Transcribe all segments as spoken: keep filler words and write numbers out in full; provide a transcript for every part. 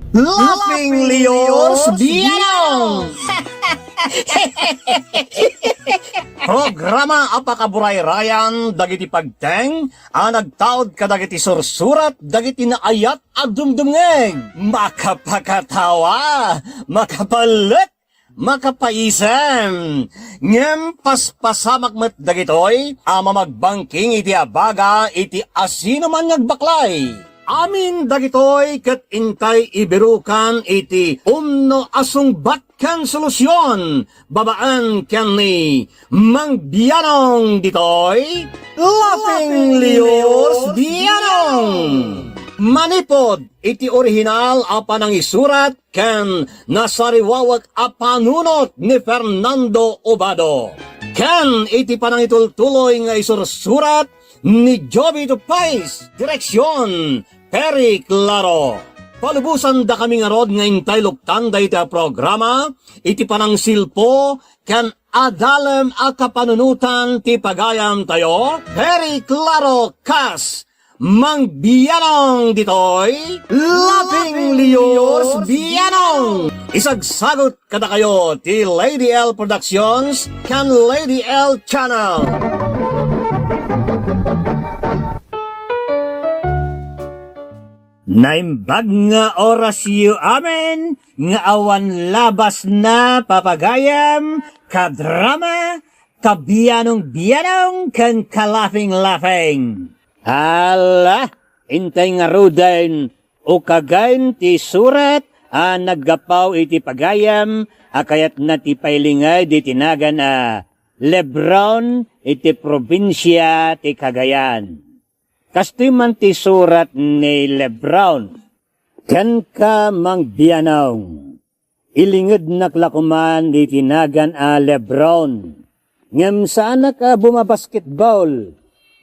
Laughing Leos Bianong! Programa a pakaburayrayan dagiti pagteng a nagtaud kadagiti sursurat dagiti naayat a dumdumngeg. Makapakatawa, makapalek, makapaisem. Ngem paspasamak met dagitoy a mamagbangking iti abaga iti asinoman nga agbaklay. Amin dagitoy ket intay ibirukan iti umno a sungbat ken solusion babaen ken ni Mang Bianong ditoy, Laughing Leos Bianong. Manipud iti orihinal a panangisurat ken nasariwawek a panunot ni Fernando Obado, ken iti panangitultuloy nga isursurat ni Joby Tupais, direksion, Perry Claro. Palubosan dakami ngarud nga intay luktan dayta a programa iti panangsilpo ken adalem a kapanunotan ti pagayamtayo, Perry Claro kas Mang Bianong ditoy, Laughing Leos Bianong. Isagsagut kadakayo ti Lady L Productions ken Lady L Channel. Naimbag nga orasyo amin nga awan labasna, papagayam, kadrama, kabianong-bianong, ken kalafing-lafing. Ala, intay ngaruden, ukagen ti surat a naggapu iti pagayam a kayatna ti pailinged iti nagan a Lebron iti probinsia ti Cagayan. Kastoy man ti surat ni Lebron, "Kenka, Mang Bianong, ilingednak la koman iti nagan a Lebron. Ngem saanak a bumabasketball.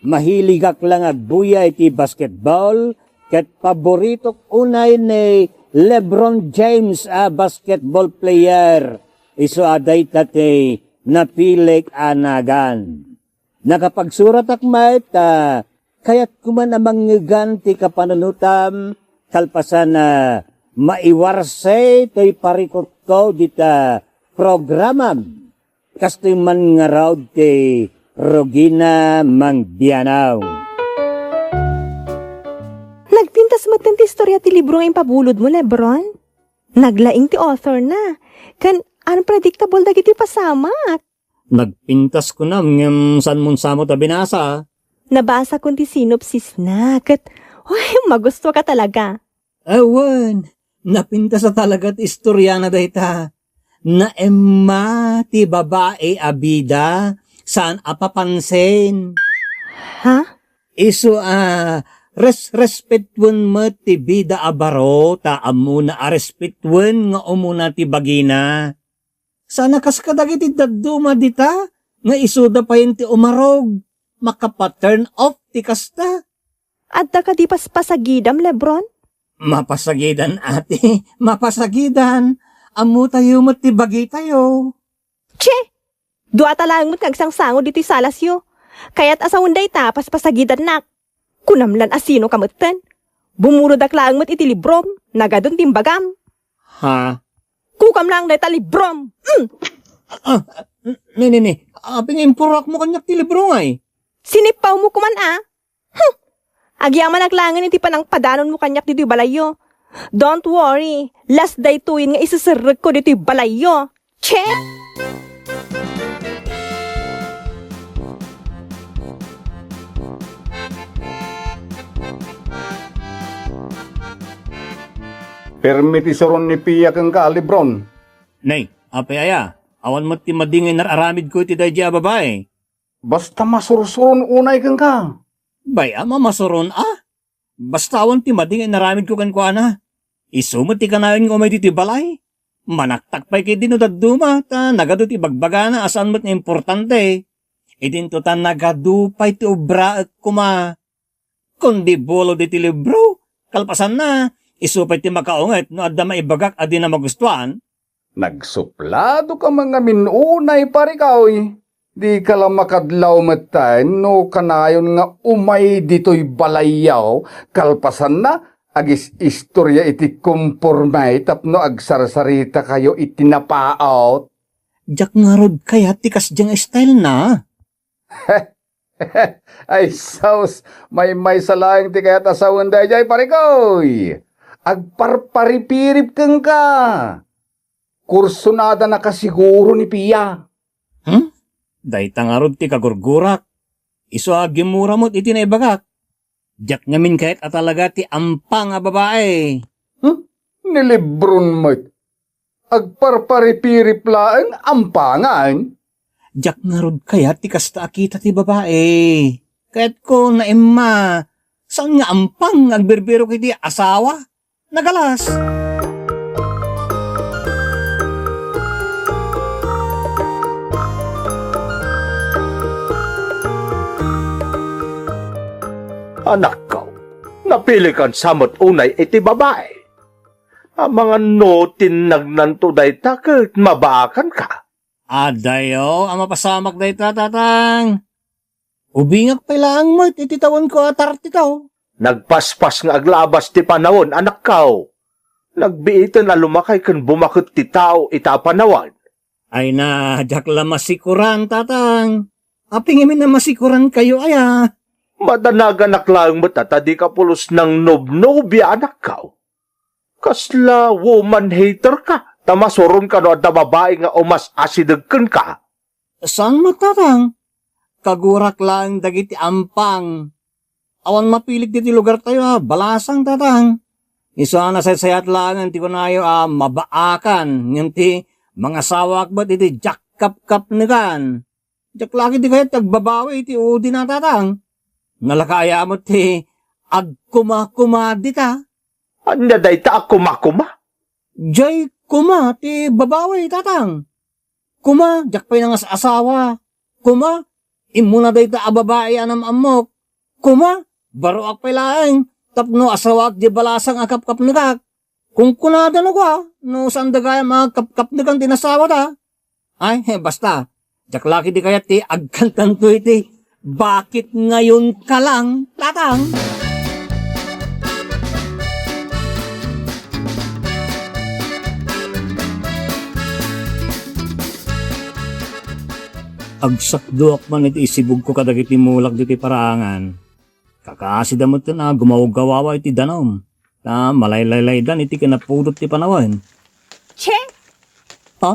Mahiligak la nga agbuya iti basketball, ket paboritok unay ni Lebron James a basketball player. Isu a dayta ti napilik a nagan." Nakapagsuratak met ta kayatko man a mangngegan ti kapanunotam kalpasan a maiwarsay toy parikutko dita programam. Kastoy man ngarud ti rugina, Mang Bianong. Nagpintas metten ti istorya ti libro nga impabulodmo, Lebron. Naglaing ti author na. Ken unpredictable dagiti pasamak. Nagpintas kunam ngem saanmon samo ta binasa. Nabasakon ti synopsis na, ket, uy, magustuka talaga. Awan, napintas a talaga ti istoriana dayta. Naemma ti babai a bida, saan a papansin. Ha? Isu a res-, respetuen met ti bida a baro, ta ammona a respetuen nga umuna ti bagina. Saan a kas kadagiti dadduma dita nga isuda payen ti umarog, makapa-turn off ti kasta. Adda kadi paspasagidam, Lebron? Mapasagidan, ate, mapasagidan. Ammotayo met ti bagitayo. Che! Duata laeng met nga agsangsango ditoy salasyo. Kayat a sawen dayta, paspasagidannak. Kunam lan a sinoka metten. Bumurodak laeng met iti librom, nagadun ti imbagam. Ha? Kukam laeng dayta librom. Mm! Ah, n-, ni, ni, ni. Apay nga impurakmo kaniak ti libro ngay? Sinippawmo koman a. Hmm. Agyamanak laengen iti panangpadanonmo kaniak ditoy balayyo. Don't worry, last daytoyen nga iseserrekko ditoy balayyo. Che! Permi ti suron ni Pia kenka, Lebron. Nay, apay aya? Awan met ti madi nga inar-aramidko iti daydiay a babai. Basta masursuron unay kenka. Bay-am a masuron a? Basta awan ti madi nga inaramidko kenkuana. Isu met ti kanayon nga umay ditoy balay. Manaktak pay ketdi no dadduma, ta nagadu ti ibagbagana a saan met nga importante. Idinto ta nagadu pay ti obraek koma. Kundi bulod iti libro, kalpasanna, isu pay ti makaunget no adda maibagak a dina magustuan. Nagsuplado ka man ngamin unay, parikaw. Dika la makadlaw metten no kanayon nga umay ditoy balayyo, kalpasanna, agis-istoria iti komporme tapno agsarsarita kayo iti napaut. Diak ngarud kayat ti kasdiay nga style na. Ay, sus, maymaysa laeng ti kayat a sawen daydiay, parekoy. Agparparipirip kenka. Kursunada na kasiguro ni Pia. Hmm? Dayta ngarud ti kagurgurak. Isu a agimmura met iti naibagak. Diak ngamin kayat a talaga ti ampang a babae. Hmm? Nilibron met. Agparparipirip laeng ampangan? Diak ngarud kayat ti kasta a kita ti babae. Kayatko naimma, saan nga ampang nga agbirbirok iti asawa? Nagalas. Anakko, napilikan sa met unay iti babae. Amangan no tinnagnan to dayta ket mabaakanka. Adayo a mapasamak dayta, tatang. Ubingak pay laeng met iti tawenko a tartitaw. Nagpaspas nga aglabas ti panawen, anakko. Nagbiiten a lumakay ken bumaket ti tao ita a panawen. Ay na, diak la masikuran, tatang. Apingamin a masikurankayo aya? Madanaganak laeng met a ta dika pulos nangnobnobia, anakko. Kasla woman hater ka, ta masuronka no adda babae nga umas-asideg kenka. Saan met, tatang? Kagurak laeng dagiti ampang. Awan mapilik ditoy lugartayo a balasang, tatang. Isu a nasaysayat laengen ti kunayo a mabaakan ngem ti mangasawaak met iti diak kapkapnegan. Diak la ketdi kayat ti agbabawi iti udina, tatang. Nalakaaya met ti agkumakumadita. Ania dayta a kumakuma? Diay kuma ti babawi, tatang. Kuma, diak pay nangas-asawa. Kuma, immuna dayta a babai a nam-ammok. Kuma, baroak pay laeng tapno asawaak diay balasang a kapkapnekak. Kunkunada no kua, no saanda gayam a kapkapnekan ti nasawada. Ay, he, basta. Diak la ketdi kayat ti agkantanto iti "Bakit ngayon ka lang", tatang. Agsakduak man iti isibugko kadagiti mulak ditoy paraangan. Kakaasida metten a gumawgawawa iti danum, ta malaylaylaydan iti kinapudot ti panawen. Che! Ha?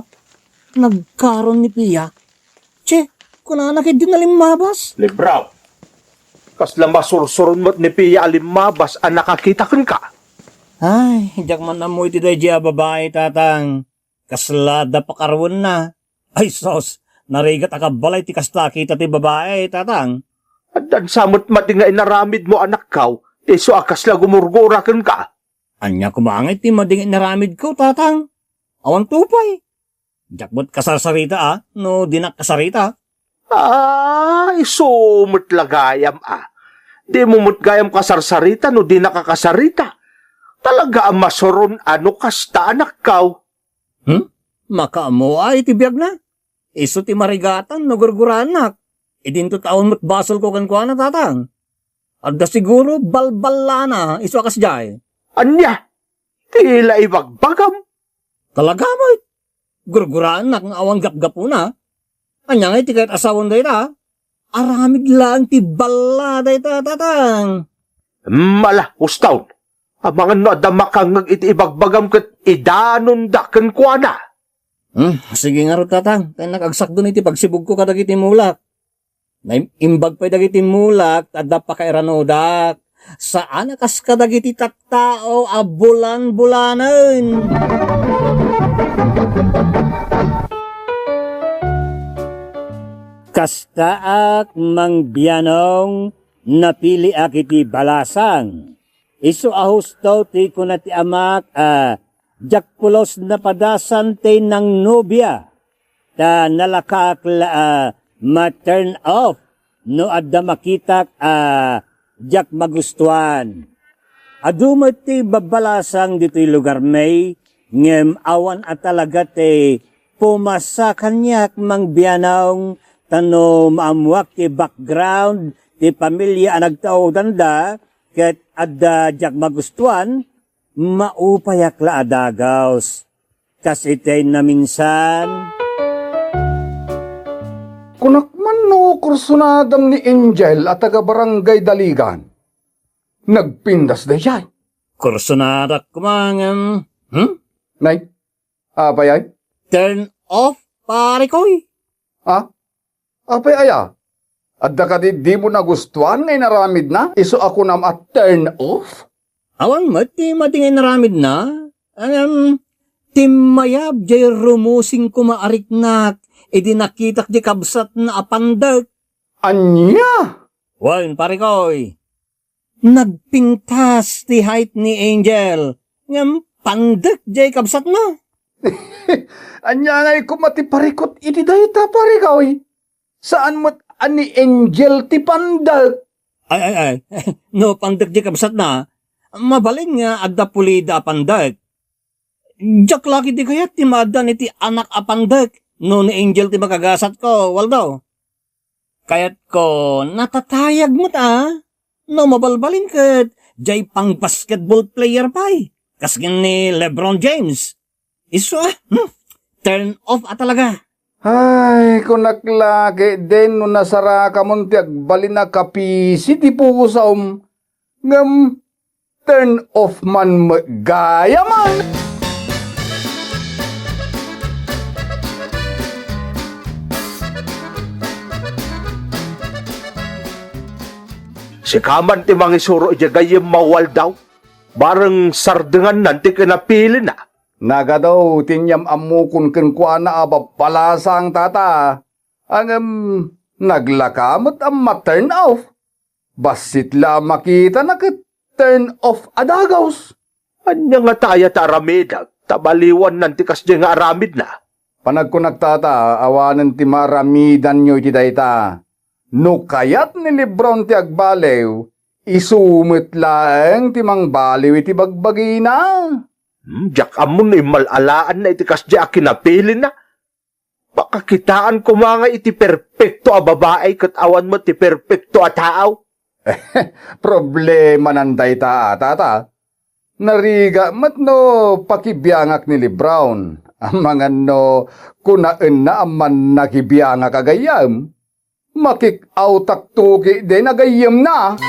Nagkaron ni Pia? Che, kunana ketdi a limmabas? Libraw. Kasla masursuron met ni Pia a limmabas a nakakita kenka. Ay, diak man ammo iti daydiay a babai, tatang. Kasla adda pakaruenna. Ay sus, narigat a kabbalay ti kasta a kita ti babai, tatang. Addan sa met madi nga inaramidmo, anakko, isu a kasla gumurgura kenka. Ania koma ngay ti madi nga inaramidko, tatang? Awan to pay. Diak met kasarsarita a, no dinak kasarita. Ah, isu met la gayam a. Dimo met gayam kasarsarita no dinaka kasarita. Talaga a masuron a no kasta, anakko. Hmm? Makaammo a iti biagna? Isu ti marigatan no gurguraannak. Idinto ta awan met basolko kenkuana, tatang. Adda siguro balballana isu a kasdiay. Ania? Ti la ibagbagam? Talaga met. Gurguraannak nga awan gapgapuna. Ania ngay ti kayat a sawen dayta? Aramid laeng ti balla dayta, tatang. Mala, uston. Amangan no adda makangngeg iti ibagbagam ket idanonda kenkuana. Hmm, sige ngarud, tatang. Ta innak agsakdon iti pagsibugko kadagiti mulak. Naimbag pay dagiti mulak ta adda pakairanodak. Saan a kas kadagiti tattao a bulan-bulanen. Kastaak, Mang Bianong, napiliak iti balasang. Isu a husto ti kuna ti amak a diak pulos napadasan ti nangnobia, ta nalakaak la a ma-turn off no adda makitak a diak magustuan. Adu met ti babbalasang ditoy lugarmi, ngem awan a talaga ti pumasa kaniak, Mang Bianong, ta no maammuak ti background ti pamilia a nagtaudanda, Ket adda diak magustuan, maupayak la a dagaws. Kas itay naminsan. Kunak man no kursunadam ni Angel a taga Barangay Daligan. Nagpintas daydiay. Kursunadak koma ngem, hmm? Nay, apay ay? Turn off, pare koy. Ha? Apay aya? Adda kadi dimo nagustuan nga inaramidna? Isu a kunam a turn off? Awan met ti madi nga inaramidna. Ngem, timmayab jay rumusing koma a riknak idi nakitak di kabsatna a pandek. Ania? Wen, pare koy. Nagpintas ti height ni Angel, ngem pandek jay kabsatna. Ania ngay koma ti parikut iti dayta, pare koy? Saan met a ni Angel ti pandek? Ay, ay, ay. No pandek jay kabsatna, mabalin nga adda pulida a pandek. Diak la ketdi kayat ti maaddaan iti anak a pandek no ni Angel ti makagasatko, Waldo. Kayatko, natatayag met a. No mabalbalin ket, jay pang-basketball player pay. Kas ken ni LeBron James. Isu a, hmm? Turn off a talaga. Ay, kunak la ketdin no nasarakamon ti agbalin a kapisi ti pusom. Ngem, turn off man met gayamen. Sika man ti mangisuro idiay gayyemmo, Waldo. Bareng sardengannan ti kinapilina. Nagadu ti inyam-ammokon kenkuana a babbalasang, tata. Ngem, naglaka met a ma-turn off. Bassit la a makitana ket turn off a dagaws. Ania ngata aya ti aramidek, ta baliwannan ti kasdiay nga aramidna? Panagkunak, tata, awanen ti maaramidanyo iti dayta. No kayat ni LeBron ti agbaliw, isu met laeng ti mangbaliw iti bagbagina. Hmm, diak ammo no immal-alaanna iti kasdiay a kinapilina. Pakakitaan koma nga iti perpekto a babai ket awan met ti perpekto a tao. Problemanan dayta a, tata. Narigat met no pakibiangak ni LeBron. Amangan no kunaenna a mannakibiangak a gayyem. Makik-outak to ketdin a gayyemna.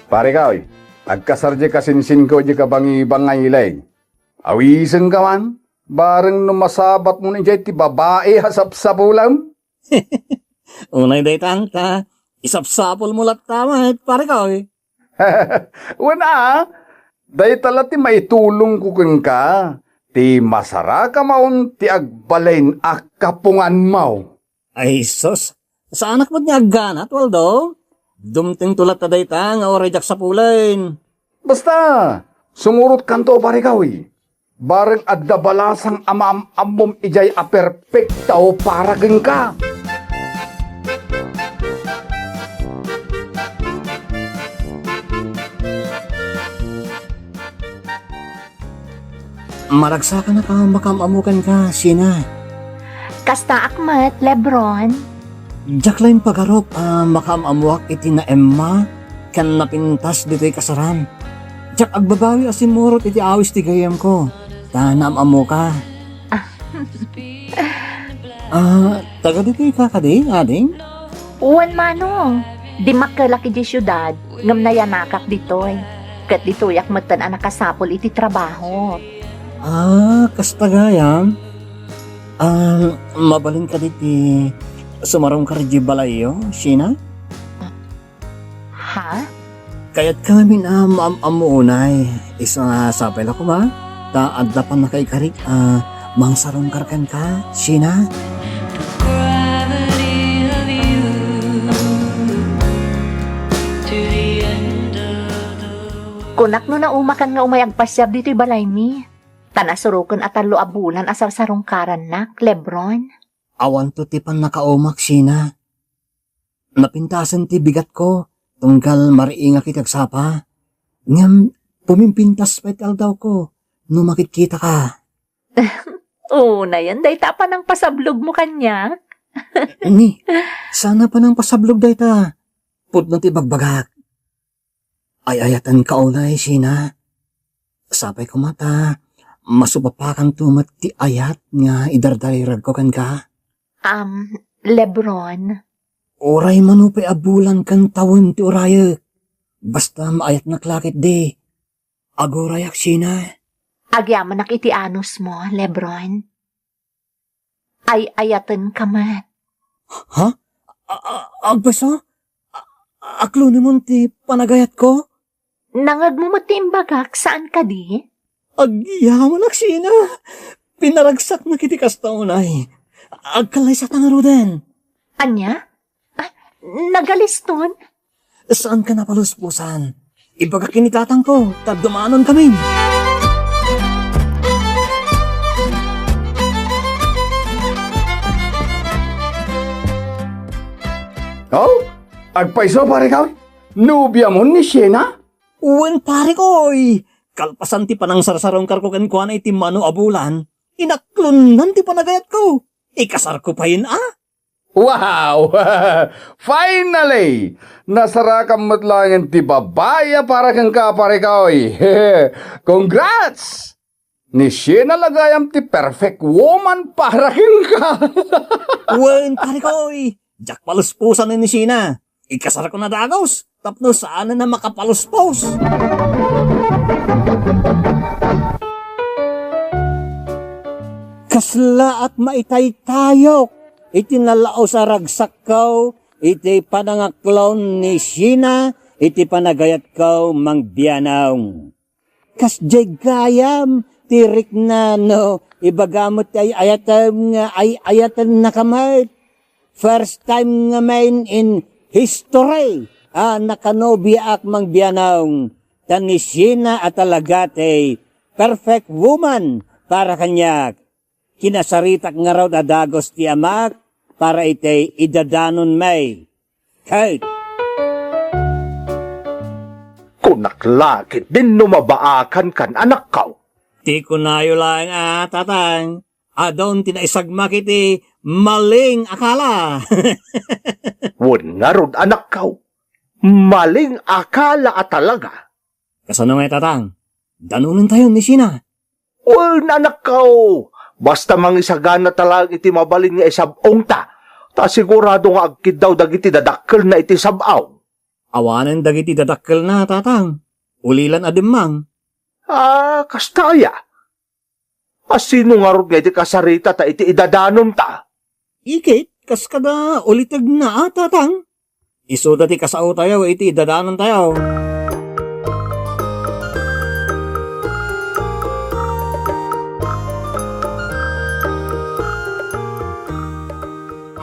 Pare koy, agkasar diay kasinsinko diay kabangibangay, leng. Awisenka man, bareng no masabatmon idiay ti babai a sapsapulem. Unay dayta, ta isapsapulmo latta met, pare koy. Wen a, dayta la ti maitulongko kenka, ti masarakamon ti agbalin a kapunganmo. Ay sus, saanak met nga agganat, Waldo. Dumtengto latta dayta nga uray diak sapulen. Basta, sumurotkanto, pare koy. Bareng adda balasang a maam-ammom idiay a perpekto para kenka. Maragsakan a makaam-ammo kenka, Sheena. Kastaak met, LeBron. Diak la impagarup a makaam-ammoak iti naemma ken napintas ditoy kasaran. Diak agbabawi a simmurot iti awis ti gayyemko, ta naam-ammoka. Ah, taga ditoy ka kadi, ading? Wen mano, dimmakkelak idiay siudad, ngem nayanakak ditoy. Ket ditoyak metten a nakasapul iti trabaho. Ah, kasta gayam? Ah, mabalin kadi ti sumarungkar idiay balayyo, Sheena? Ha? Kayatka ngamin a maam-ammo unay. Isu a sapay la koma, ta adda pannakaikarik a mangsarungkar kenka, Sheena. Kunak no naumakan nga umay agpasiar ditoy balaymi. Ta nasuroken a tallo a bulan a sarsarungkarannak, LeBron. Awanto ti pannakaumak, Sheena. Napintasen ti bigatko, tunggal mariingak iti agsapa. Ngem pumimpintas pay ti aldawko no makitkitaka. Unayen dayta a panangpasablogmo kaniak. Ni, saan a panangpasablog dayta. Pudno ti bagbagak. Ay-ayatenka unay, Sheena. Sapay koma ta masupapakanto met ti ayat nga idardariragko kenka. Am, Lebron. Uray mano pay a bulan ken tawen ti urayek. Basta maayatnak la ketdi. Agurayak, Sheena. Agyamanak iti anusmo, Lebron. Ay-ayatenka met. Ha? A-, a-, agpayso? A-, aklonemon ti panagayatko? Nangegmo met ti imbagak, saan kadi? Agyamanak, Sheena. Pinaragsaknak iti kasta unay. Agkallaysata ngaruden. Ania? Ah, nagaliston? Saanka a palusposan? Ibagak ken ni tatangko, ta dumanon kami. Oh, agpayso, pare Kaoy? Nobiamon ni Sheena? Wen, pare Kaoy. Kalpasan ti panangsarsarungkarko kenkuana iti mano a bulan, inaklonnan ti panagayatko. Ikasarko payen a. Wow! Finally! Nasarakam met laengen ti babai a para kenka, pare Kaoy. Congrats! Ni Sheena la gayam ti perfect woman para kenka. Wen, pare Kaoy, diak palusposan ni Sheena. Ikasarkon a dagus tapno saanen a makapaluspos. Kaslaak maitaytayok iti nalaus a ragsakko iti panangaklon ni Sheena iti panagayatko, Mang Bianong. Kasdiay gayam ti rikna no ibaga met ti ay-ayatem nga ay-ayatennaka met. First time ngamin in history a nakanobiaak, Mang Bianong, ta ni Sheena a talaga ti perfect woman para kaniak. Kinasaritak ngarud a dagus ti amak para iti idadanonmi. Ket kunak la ketdin no mabaakankan, anakko. Ti kunayo laeng a, tatang, adun ti naisagmak iti maling akala. Wen ngarud, anakko, maling akala a talaga. Kasano ngay, tatang? Danonentayon ni Sheena. Wen, anakko, basta mangisaganata laeng iti mabalin nga isab-ongta, ta sigurado nga agkiddaw dagiti dadakkelna iti sab-aw. Awanen dagiti dadakkelna, tatang. Ulilan a dimmang. Ah, kasta aya? A sino ngarud nga iti kasaritata iti idadanonta? Iket, kas kada ulitegna a, tatang. Isuda ti kasaotayo iti idadanontayo.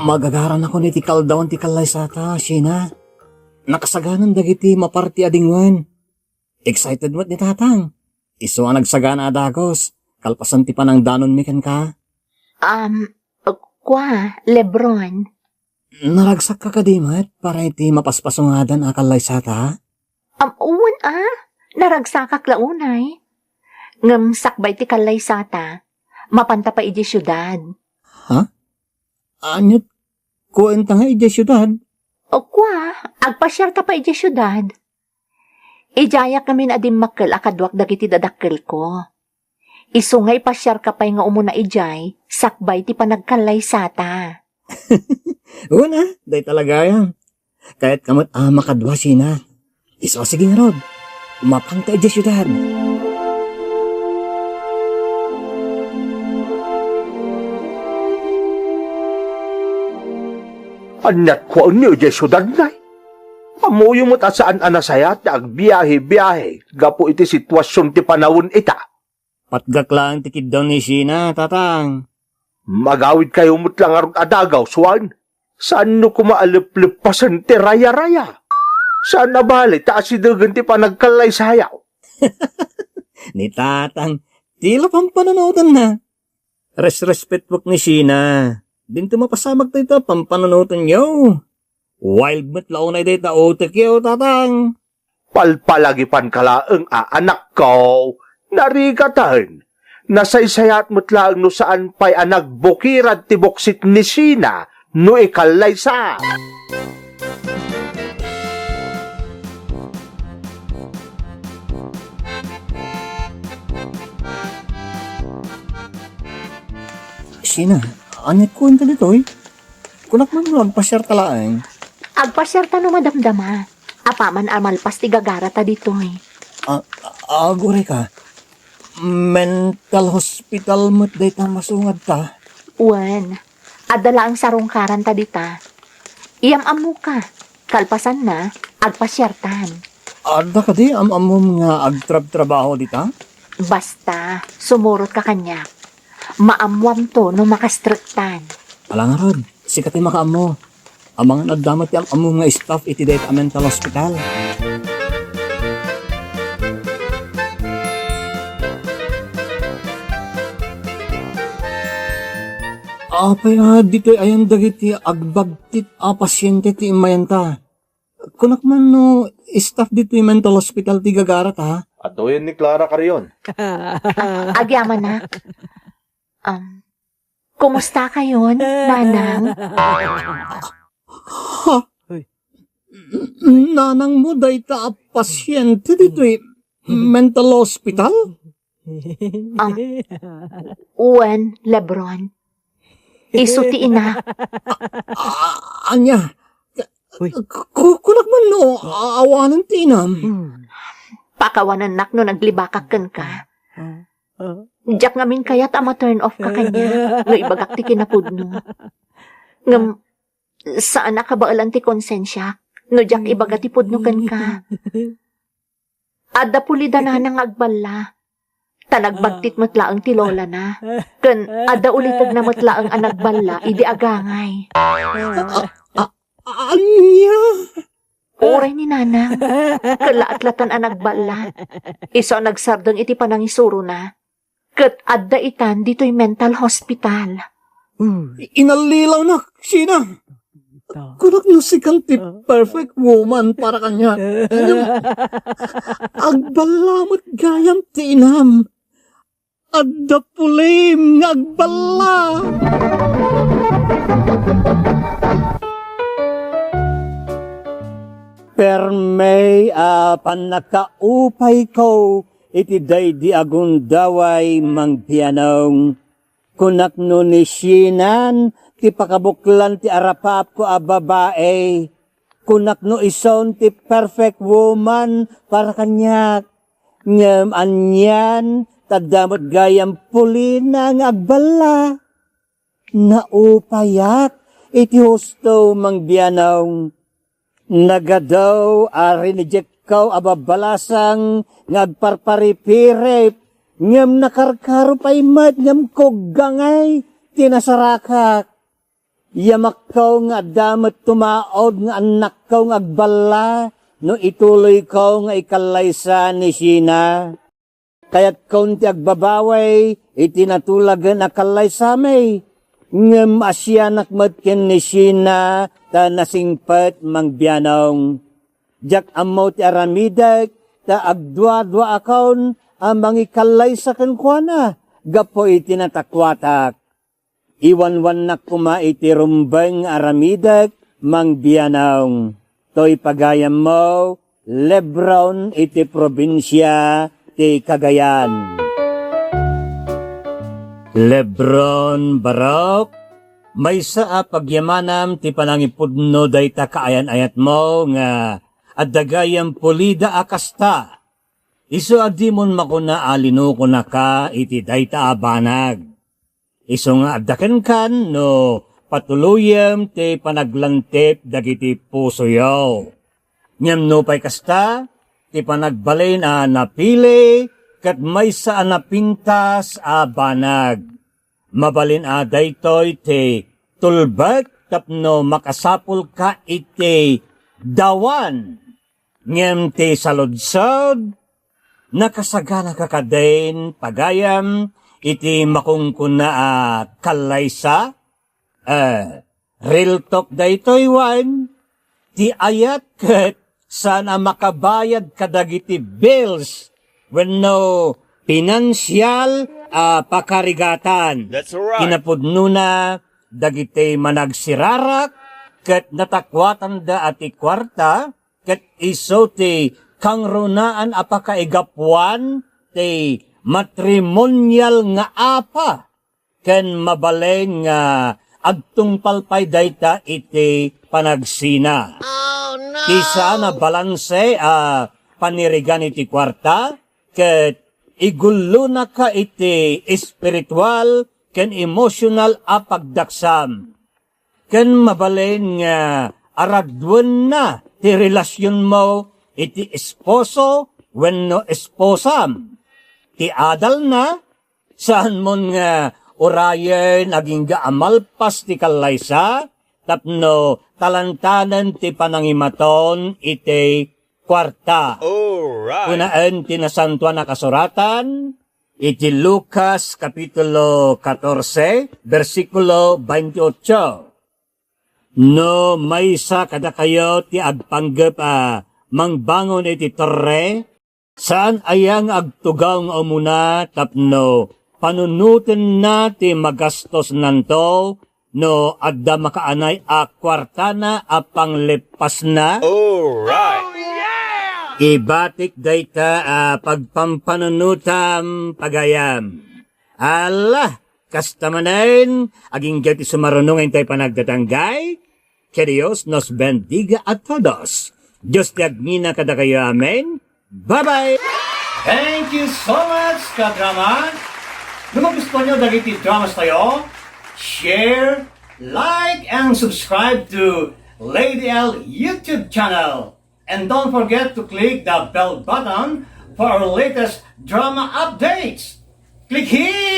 Magagaranakon iti kaaldawan ti kallaysata, Sheena. Nakasaganan dagiti maparti a dingwen. Excited met ni tatang. Isu a nagsagana a dagus, kalpasan ti panangdanonmi kenka. Um, kua, Lebron. Naragsakka kadi met para iti mapaspasungadan a kallaysata? Um, wen a, naragsakak la unay. Ngem sakbay ti kallaysata, mapanta pay idiay siudad. Ha? Aniat kuenta nga idiay siudad? O kua, agpasiarta pay idiay siudad. Idiayak ngamin a dimmakkel a kaduak dagiti dadakkelko. Isu nga ipasiarka pay nga umuna idiay, sakbay ti panagkallaysata. Una, dayta la gayam. Kayatka met a makadua, Sheena. Isu a sige ngarud. Mapanta idiay siudad. Aniat kuaenyo idiay siudad, nay? Ammoyo met a saan a nasayaat ti agbiahe-biahe gapu iti situasion ti panawen ita. Patgak laeng ti kiddaw ni Sheena, tatang. Magawidkayo met la ngarud a dagus, wen? Saanyo koma a lepleppasen ti raya-raya? Saan a bali ta asidegen ti panagkallaysayaw? Ni tatang, ti la pampanunotenna. Resrespetwek ni Sheena. Dinto mapasamak dayta pampanunotenyo. Wild met la unay dayta utekyo, tatang. Palpalagipanka laeng a, anakko. Narigaten. Nasaysayaat met laeng no saan pay a nagbukirad ti buksit ni Sheena no ikallaysa. Sheena, ania ti kuenta ditoy? Kunak man no agpasiarta laeng. Agpasiarta no madamdama. Apaman a malpas ti gagarata ditoy. Ah, ah, aguray ka. Mental hospital met dayta masungadta. Wen, adda laeng sarungkaranta dita. Iyam-ammoka. Kalpasanna, agpasiartan. Adda kadi am-ammom nga agtrabtrabaho dita? Basta, sumurotka kaniak. Maammoamto no makastrektan. Ala ngarud, sika ti makaammo. Amangan adda met ti am-ammom nga staff iti dayta a mental hospital. Apay a ditoy ayan dagiti agbagtit a pasiente ti immayanta? Kunak man no staff ditoy mental hospital ti gagarata, ha? Adtoyen ni Clara Carrion. Agyamanak. Um, kumusta kayon, Nanang? Ha? Uy. Nanang mo dayta a pasiente ditoy mental hospital? Ah, wen, Lebron. Isu ti ina. Ah, ania? Uy. Ku-, kunak man no, awanen ti inam. Hmm. Pakawanennak no naglibakak kenka. Ah. Diak ngamin kayat a ma-turn off ka kaniak no ibagak ti kinapudno. Ngem, saan a kabaelan ti konsensiak no diak ibaga ti pudno kenka. Adda pulida nanang nga agballa. Ta nagbagtit met laeng ti lolana. Ken adda ulitegna met laeng a nagballa idi agangay. A-, a-, ania? Uray ni nanang. Kelatlatan a nagballa. Isu a nagsardeng iti panangisurona. Ket adda itan ditoy mental hospital. Uy. I-, inallilawnak, Sheena. Kunak no sikan ti perfect woman para kaniak. Agballa met gayam ti inam. Adda pulim nga agballa. Permi a pannakaupayko iti daydi a gundaway, Mang Bianong. Kunak no ni Sheena ti pakabuklan ti arapaapko a babai. Kunak no isun ti perfect woman para kaniak. Ngem anian, ta adda met gayam pulina nga agballa. Naupayak iti husto, Mang Bianong. Nagadu a rinejekko a babbalasang nga agparparipirip, ngem nakarkaro pay met ngem kuggangay ti nasarakak. Yamakko nga adda met tumaud nga annakko nga agballa no ituloyko nga ikallaysa ni Sheena. Kayatkon ti agbabawi iti natulagen a kallaysami, ngem asianak met ken ni Sheena ta nasingpet, Mang Bianong. Diak ammo ti aramidek ta agduaduaakon a mangikallaysa kenkuana gapu iti natakuatak. Iwanwannak koma iti rumbeng nga aramidek, Mang Bianong. Toy pagayammo, Lebron iti probinsia ti Cagayan. Lebron Barok, maysa a pagyamanam ti panangipudno dayta kaayan-ayatmo nga adda gayam pulida a kasta. Isu a dimon makuna a linukonaka iti dayta a banag. Isu nga adda kenkan no patuloyem ti panaglantip dagiti pusoyo. Ngem nupay kasta, ti panagbalin a napili ket maysa a napintas a banag. Mabalin a daytoy ti tulbek tapno makasapulka iti dawan. Ngem ti saludsod, nakasaganaka kadin pagayam iti makunkuna a kallaysa? Eh, real talk daytoy, wen? Ti ayat ket saan a makabayad kadagiti bills wenno pinansial a pakarigatan. That's right. Kinapudnona, dagiti managsirarak ket natakuatanda a ti kuarta, ket isu ti kangrunaan a pakaigapuan ti matrimonial nga apa, ken mabalin nga agtungpal pay dayta iti panagsina. Ti saan a balanse a panirigan iti kuarta, ket igullonaka iti espiritual ken emosyonal a pagdaksam. Ken mabalin nga aradwenna ti relasionmo iti esposo wenno esposam. Ti adalna, saanmon nga urayen agingga a malpas ti kallaysa tapno talantanen ti panangimaton iti kuarta. Alright. Kunaen ti Nasantoan a Kasuratan iti Lucas kapitulo katorse, bersikulo twenty-eight. No maysa kadakayo ti agpanggep a mangbangon iti torre, saan aya nga agtugaw nga umuna tapno panunotenna ti magastosnanto no adda makaanay a kuartana a pangleppasna? Alright. Ibatik dayta a pagpampanunotam, pagayam. Ala, kasta manen, agingga ti sumaruno nga intay panagtatanggay. Que Dios nos bendiga a todos. Dios ti agngina kadakayo. Amen. Bye-bye! Thank you so much, kadrama! No magustuhan nyo dagiti dramas tayo, share, like, and subscribe to Lady L YouTube channel. And don't forget to click the bell button for our latest drama updates. Click here!